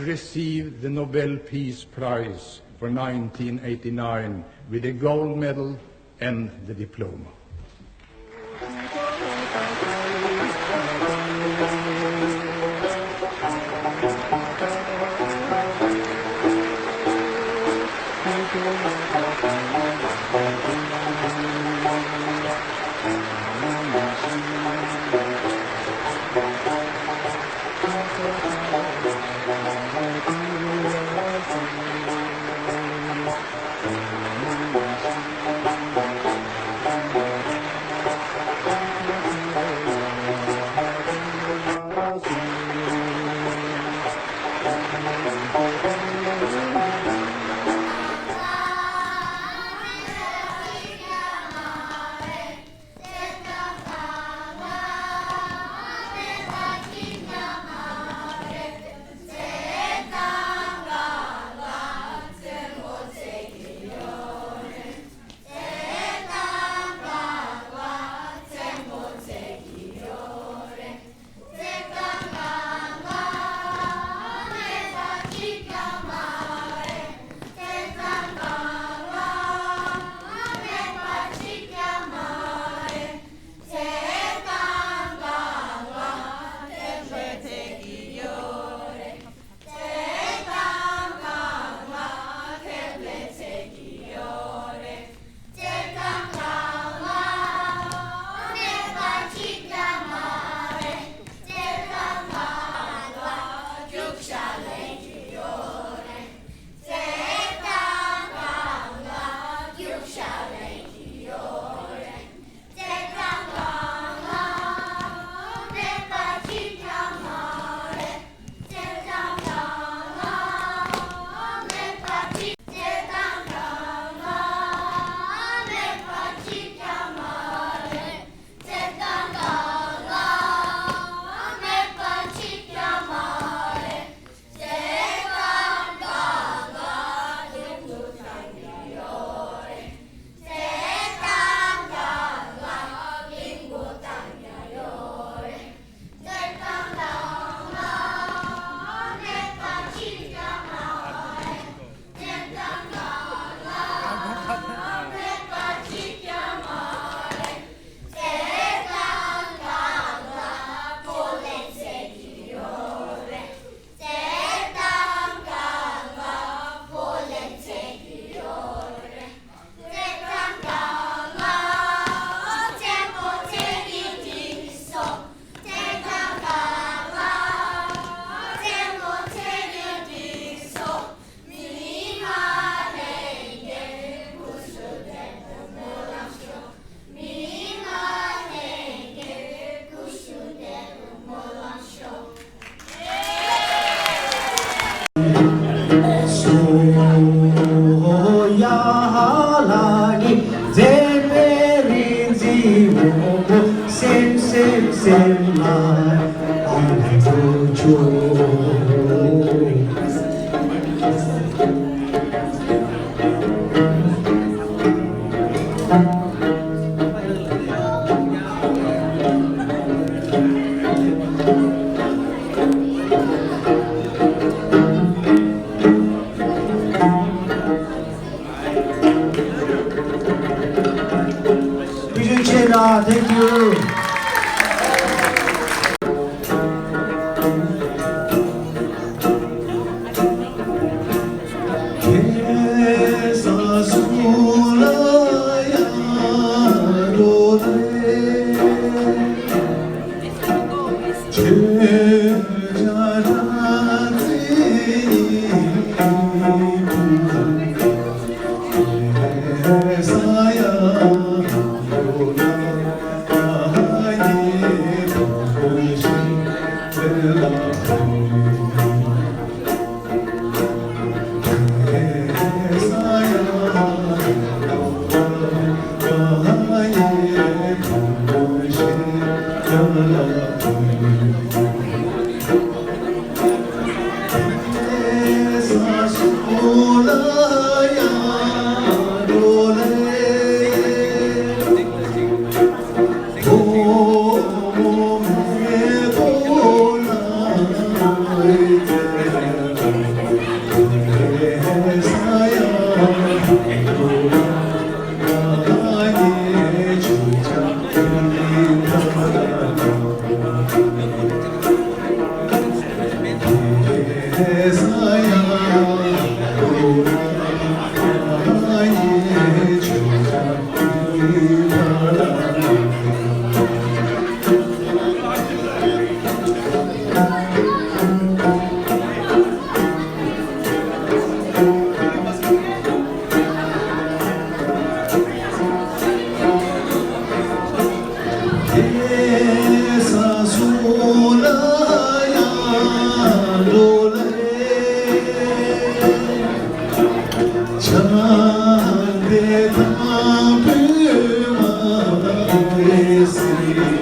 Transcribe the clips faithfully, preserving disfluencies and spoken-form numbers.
Received the Nobel Peace Prize for nineteen eighty-nine with a gold medal and the diploma. Thank you.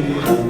Thank you.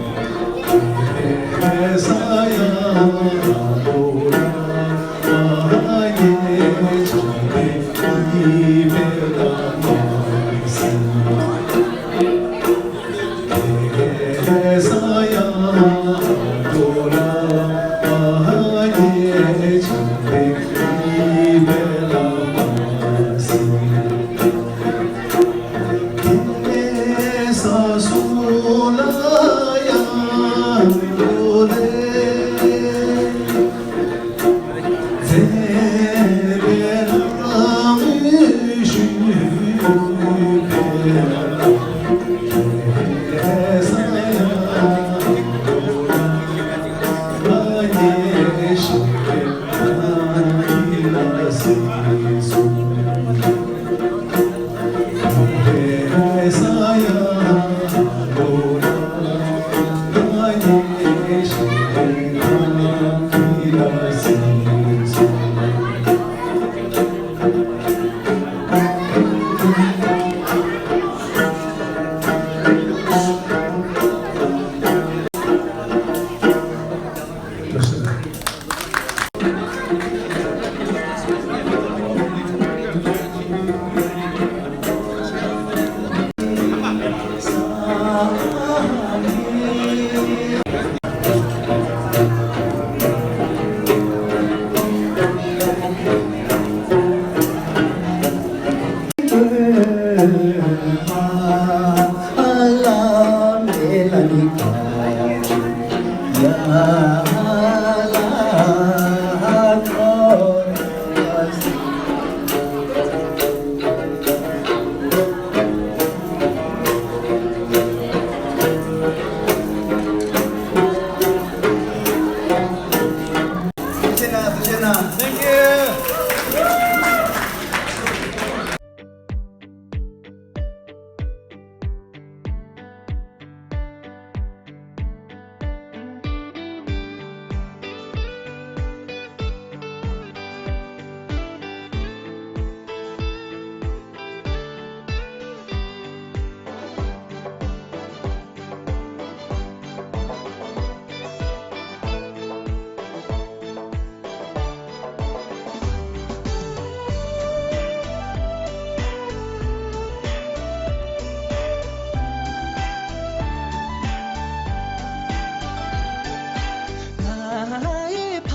ང་ཡི་ཕ་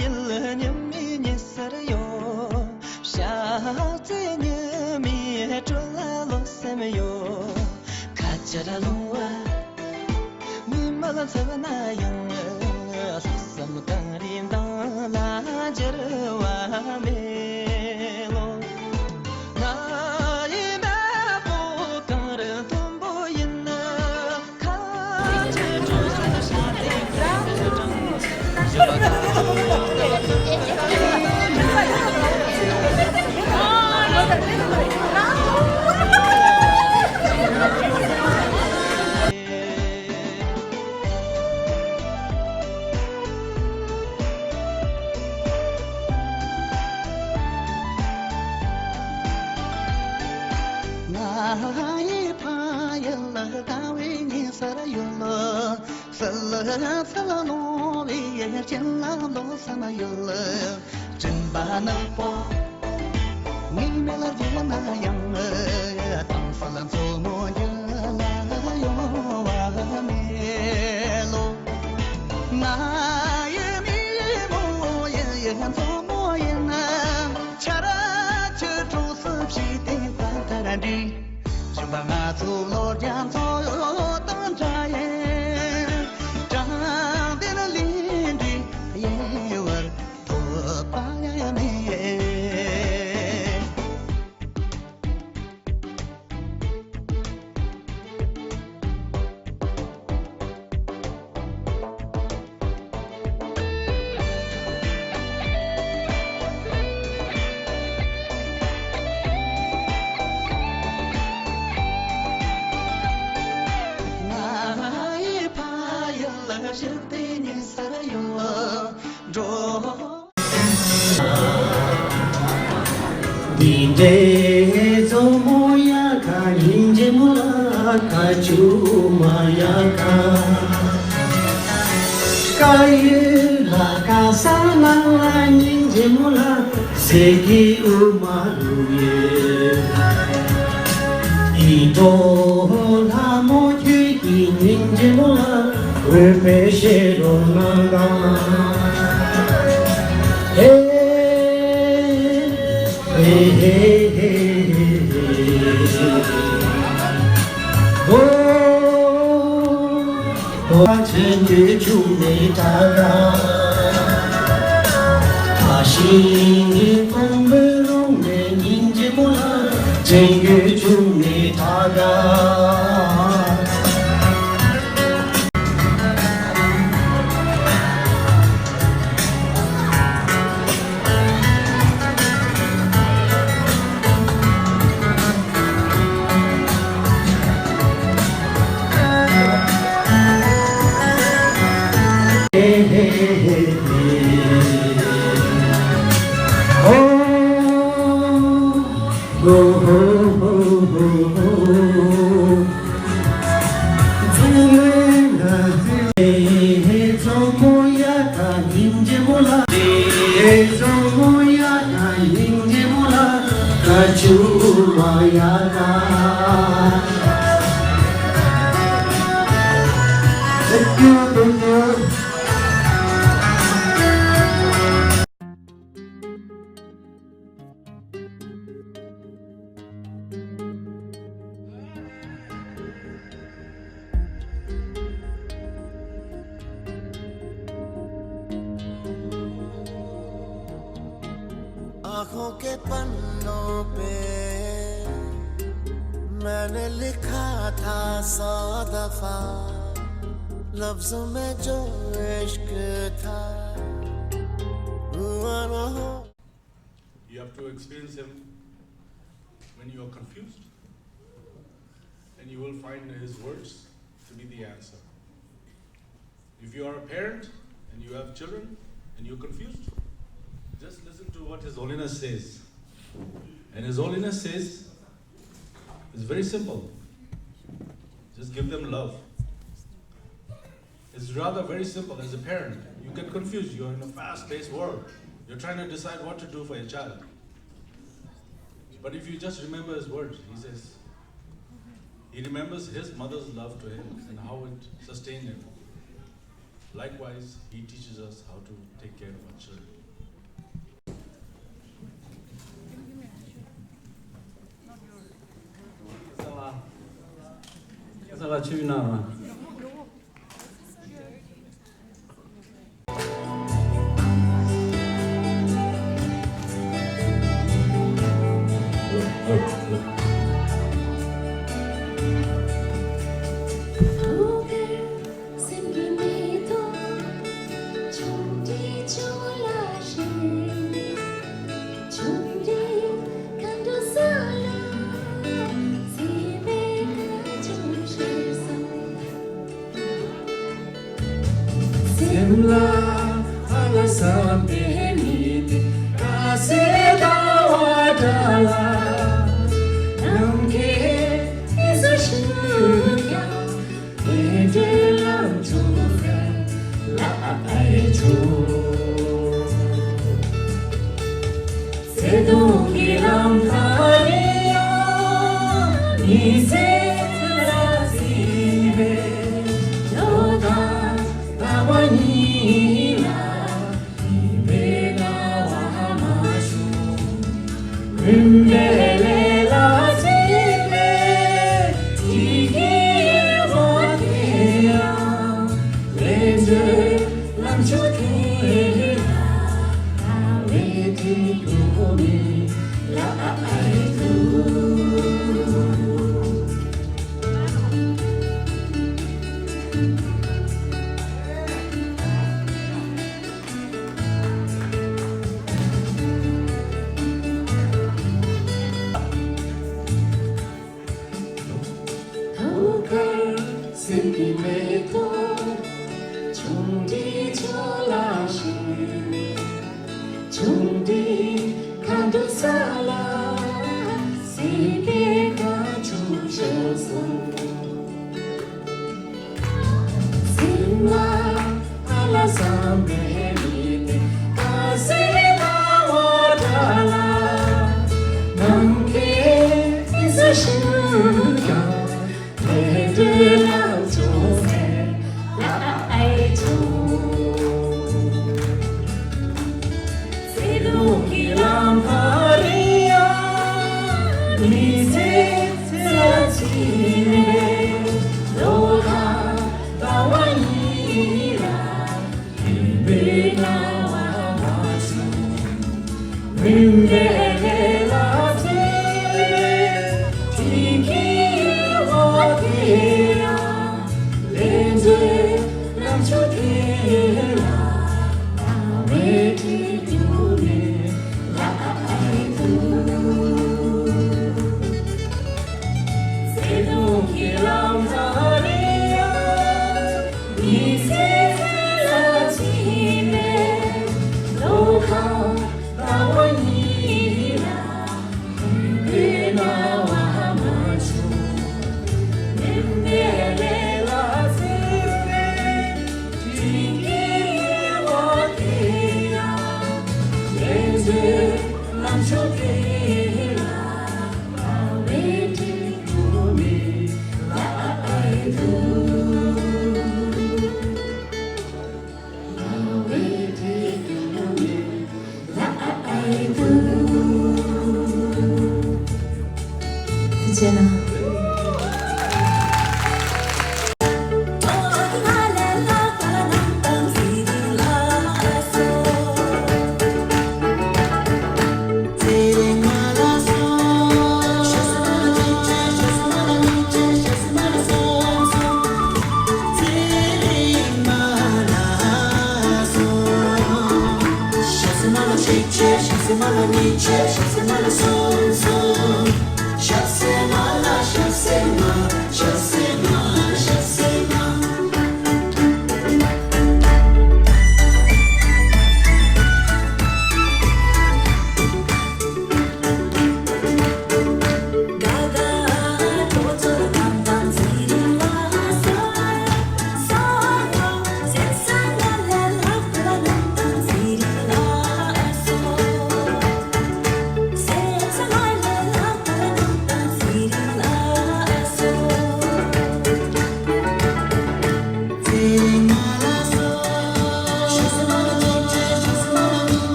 ཡུལ་ཉི་མའི་ཉི་ཟེར་ཡོད། ཤ་ཚའི་ཉི་མའི་དྲོད་ལ་ལོ་སེམས་ཡོད། ཁ་ཆར་ལུང་བ། མི་མ་ལ་འཚབ་ན་ཡང་། ལྷག་བསམ་གངས་རིའི་མདངས་ལ་འགྱུར་བ་མེད་ལོ། ང་ཡི་མེས་པོ་གངས་རི་མཐོན་པོ་ཡིན། ཁ་ཆེ་གྲོང་གསེབ་ཞིག་སྟེང་། ང་ཡི་ཕ་ཡུལ་ལ་དགའ་བའི་ཉི་ཟེར་ཡོད། བསིལ་ཚལ་ལོང་བའི་སྤྱན་ལ་ལོ་གསུམ་ཡོད། སྤྲིན་པ་ནག་པོ་ངའི་མིག་ལ་རྒྱུག་ན་ཡང་། དྭངས་གསལ་མཚོ་མོ་རྒྱུད་ལ་གཡོ་བ་མེད་ལོ། ང་ཡི་མིག་མོ་ཡིན་མཚོ་མོ་ཡིན། ཆར་ཆུ་གྲོགས་སུ་བྱས་ཏེ་ད་ལྟར་འདྲི། བྱིས་པ་ང་ཚོ་ལོ་རྒྱ་མཚོ་དང་འདྲ་ཡིན། དྲང་བདེན་ལས་འབྲས་ཡལ་བར་ཐོགས་པ་ཡང་མེད། ང་ཡི་ཕ་ཡུལ་ལ་ཞིག་དེ་ཉིན་སར་ཡོད་འགྲོ། འདི་འདྲའི་མཚོ་མོ་ཡ་ཁ་ཉིན་རྗེ་མོ་ལ་ཁ་ཆུ་མ། ཡ་ག་ཀ་ཡུ་ལ་ག་ས་ན་ལ་སྙིང་རྗེ་མོ་ལ་ཟེར་གི་ཨུ་མ་རུ་ཡེ། ཨི་ཏོ་ལྷ་མོ་ཁྱོད་ཀྱི་སྙིང་རྗེ་མོ་ལ་འོད་པའི་ཤེས་རོ་ནང་དང་། ཧེ། ཧེ་ཧེ་ཧེ་ཧེ་ཧེ། ཨོ། ཨོ། ཆེན་གྱི་ཆུ་མེ་ཏྲ་ག་ཨ་ཤི་ནི་ཀོང་བེ་རོང་ནེ་ཉིན་གྱི་མོ་ལ་ཆེན་གྱི་ཆུ་མེ་ཏྲ་ག आंखों के पन्नों पे मैंने लिखा था सौ दफा, लफ्जों में जो इश्क था, हुआ ना हो। You have to experience him when you are confused, and you will find his words to be the answer. If you are a parent and you have children and you're confused, just listen to what His Holiness says. And His Holiness says, it's very simple. Just give them love. It's rather very simple. As a parent, you get confused. You're in a fast-paced world. You're trying to decide what to do for your child. But if you just remember his words, he says, he remembers his mother's love to him and how it sustained him. Likewise, he teaches us how to take care of our children. སེམས་ལ་ཧ་ལ་བསམ་པའི་མི་དེ་ཀ་སེ་ད་བ་འདྲ་ལ། ནམ་མཁའི་ས་ཞིག་ཡང་དེ་འདྲའི་ལམ་ཚུགས་ལ་ཨ་ཨེ་ཆོ། བརྩེ་དུང་གི་ལམ་ཁ་ནས་ཡང་མི་ཚེ་ལ་བརྩིས་པའི་ལོ་དང་རྟག་པ་ཉིད་ལ་ཡིད་པའི་དགའ་བ་མ་བྱུང་། མུན་པའི་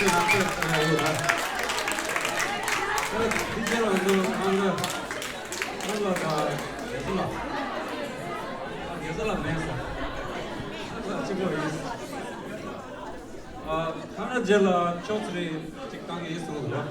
ཨ་ཙི་ཨ་ཡོད་ལ། ཨ་ཙི་ཁྱེད་རང་ཚོ་ཨང་ལ་ཨང་ལ་ད་རྒྱལ་ས་ལ་རྒྱལ་ས་ལ་མེད་ས་ཨ་ཙི་གཅིག་པོ་ཡིན། ཨ་ཁ་ན་རྗེས་ལ་ཕྱོགས་ཚུར་རེ་གཅིག་བཏང་གི་ཡིན་གསུངས་འདུག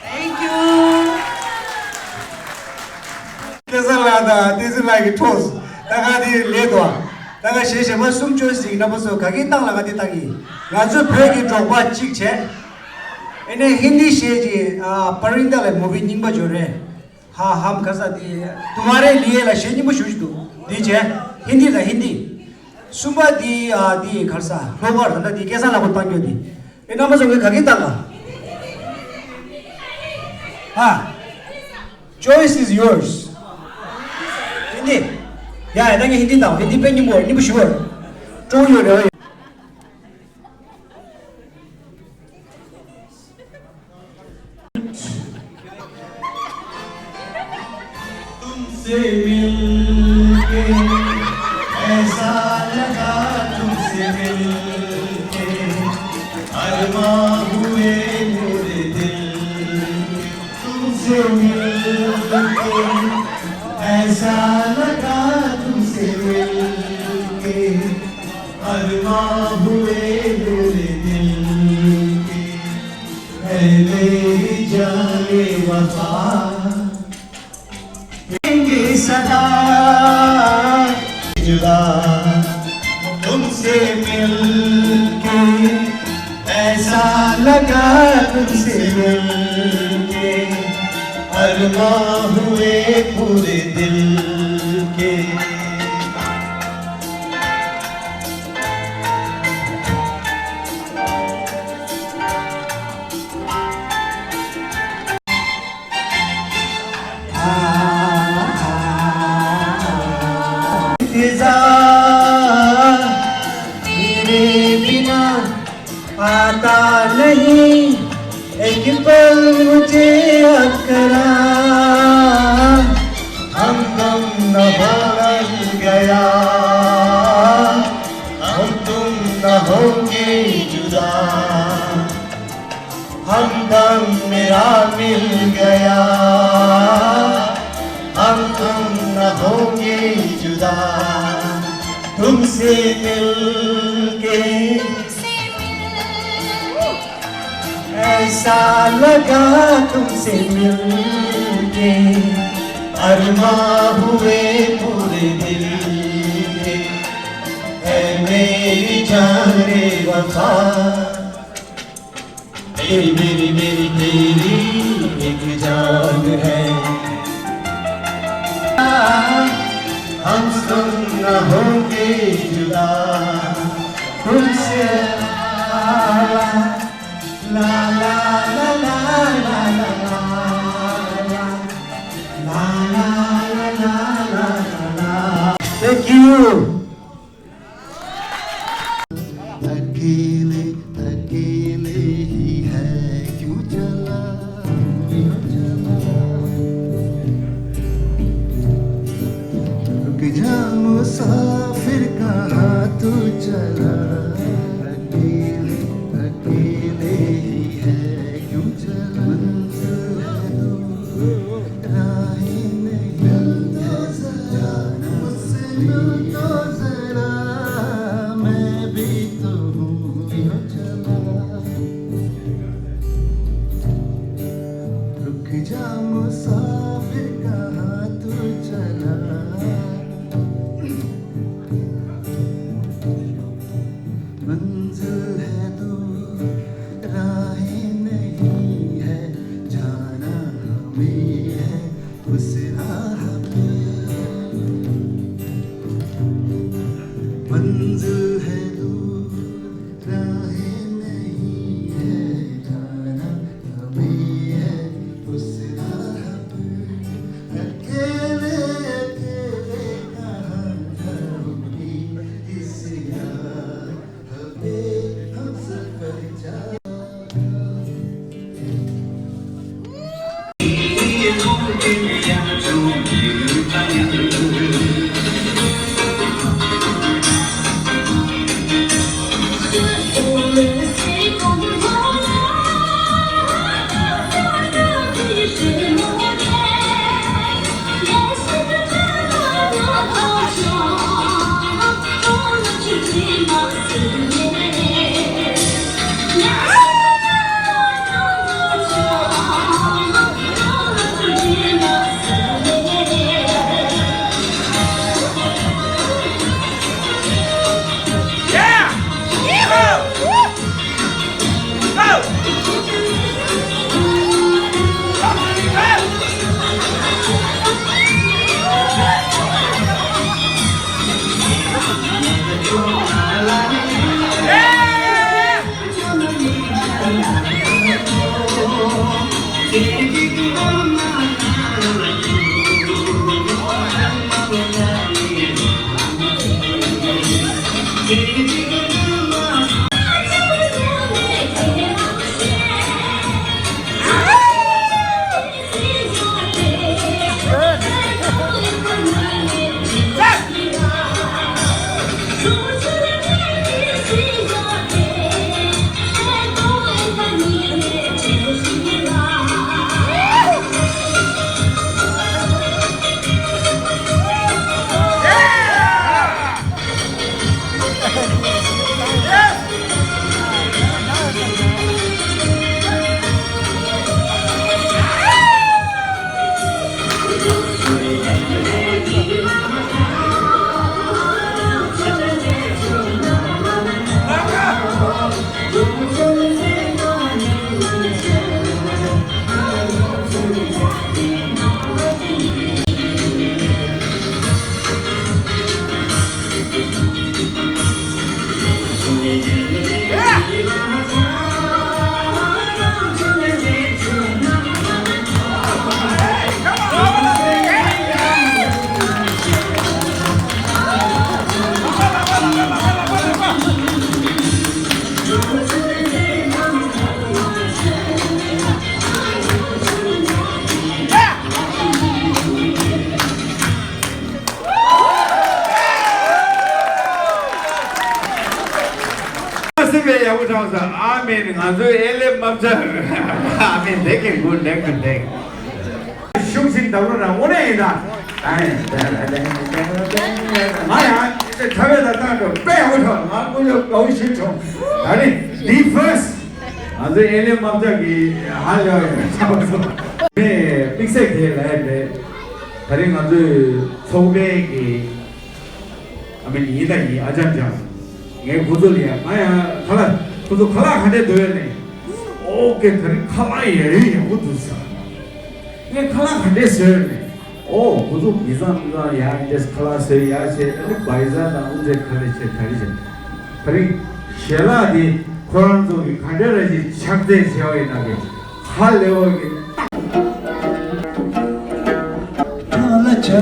Thank you. སྐལ་བཟང་ལགས་དང་བསྟན་འཛིན་ལགས་ཀྱིས་འཕྲོག་སོང་། ད་ག་དེ་ལས་དོ། ད་ག་གཞས་གཞས་མ་གསུམ་ཅོ་ཞིག་རྣམ་པ་ཚོ་ག་གིས་བཏང་ལ་ག་དེ་བཏང་གི། ང་ཚོ་བོད་ཀྱི་འབྲོག་པ་གཅིག་བྱས། ཨེ་ནས་ཧིན་དི་གཞས་ཀྱི་ཨ་པ་རིན་ད་ལ་མུ་བི་རྙིང་པ་ཅོ་རེད། ཧ་ཧམ་ཁ་ས་དེ་དུ་མ་རེ་ལི་ཡེ་ལ་གཞས་རྙིང་པ་ཞུ་ཞུ་འདུག་འདི་བྱས། ཧིན་དི་དང་ཧིན་དི། གསུམ་པ་དེ་ཨ་དེ་ག་རེ་ཟ་ལྷོ་ཁར་ད་ལྟ་དེ་སྐལ་བཟང་ལགས་ཁོ་བཏང་རྒྱུ་དེ། ཨེ་རྣམ་པ་ཚོ་ངས་ག་གིས་བཏང་ག་ཨ། Choice is yours. ཧིན་དི། ཡ་ཡ་ད་ངས་ཧིན་དི་བཏང་། ཧིན་དི་དཔེ་སྙིང་པོ་སྙིང་པོ་ཞུ་བར། ཀྲོང་ཡོད་རེད། तुमसे मिलके ऐसा लगा, तुमसे मिलके अरमा हुए पूरे दिल। तुमसे मिलके ऐसा लगा, तुमसे मिलके अरमा हुए पूरे दिल के। ऐ मेरी जाने वफा, रहेंगे सदा जुदा। तुमसे मिलके ऐसा लगा, तुमसे मिलके अरमा हुए पूरे दिल के। इंतजार तेरे बिना आता नहीं, एक पल मुझे अकरा, हमदम न हो गया, हम तुम न होंगे जुदा। हमदम मेरा मिल गया, हम तुम न होंगे जुदा। तुमसे मिलके ऐसा लगा, तुमसे मिलके अरमा हुए पूरे दिल के। ऐ मेरी जाने वफा, ए मेरी, मेरी तेरी एक जान है। हम तुम न होंगे जुदा तुमसे। ला, ला, ला, ला, ला। अकेले अकेले ही है क्यों चला, क्यों चला। रुक जा मुसाफिर, कहाँ तू चला। अकेले अकेले ही है क्यों चला। मंजिल है दूर, राहें नहीं है जाना। सुन तो जरा, मैं भी तो हूँ यूं चला। रुक जा मुसाफिर, कहाँ तू चला। मंजिल है दूर, राहें नहीं है, जाना हमें है उस राह पे। मंजिल है दूर, राहें नहीं है, जाना हमें है उस राह पे। अकेले अकेले कहाँ जाऊंगी इस राह पे, हम सफर जा। སེམས་པའི་ཡག་པོ་དྲངས་སོང་། ཨ་མེན། ང་ཚོའི་ཨེ་ལེ་མ་བྱ། ཨ་མེན། འདེགས་ཀྱི་དགུ་འདེགས་ཀྱི་འདེགས། ཤུགས་ཆེན་འདབས་རོ་ར་དངོས་གནས་ཡིན་ད། ང་ཡང་ཁྲ་བའི་ད་ལྟ་འགྲོ་དཔེ་ཡག་པོ་དྲངས། ང་དངོས་ཡོད་དགའ་བོ་ཞིག་བྱུང་། ད་ནི་འདི་ཕར་སི། ང་ཚོའི་ཨེ་ལེ་མ་བྱ་གི་ཧ་ལས་ཡོད་ཡོད་ཆགས་པ་སོང་། ངས་དམིགས་བསལ་དེ་ལབ་ཡ་མེད། ད་རིང་ང་ཚོའི་ཚོགས་པའི་གི་ཨ་མ་ནི་ཡིན་ད་ཡིན། ཨ་ཅང་ཅང་། ངས་ཁོ་ཚོ་ལ་ཡ། ང་ཡང་ཁ་ལག་ཁོ་ཚོ་ཁ་ལག་ག་འདྲས་འདུག་ཡ་ནས། ཨོ་ཀེ། ད་རིང་ཁ་ལག་ཡ་རེ་ཡག་པོ་འདུག་ཟེར། ངས་ཁ་ལག་ག་འདྲས་བཟོས་ནས། ཨོ་ཁོ་ཚོ་མི་ཚང་མི་ཚང་ཡ་འདྲས་ཁ་ལག་བཟོས་ཡ་བྱས། ཨ་ནི་བྷའི་ཛ་དང་ཨུ་ཛེ་ག་རེ་བྱས་ག་རེ་བྱས། ད་རིང་ཞལ་ལག་དེ་ཁོ་རང་ཚོ་གི་ག་འདྲས་ར་ཞིག་ཕྱག་རྫས་བྱས་པ་ཡིན་ན་གི་ཧ་ལས་པ་གི། ཐང་ལ་ཆ།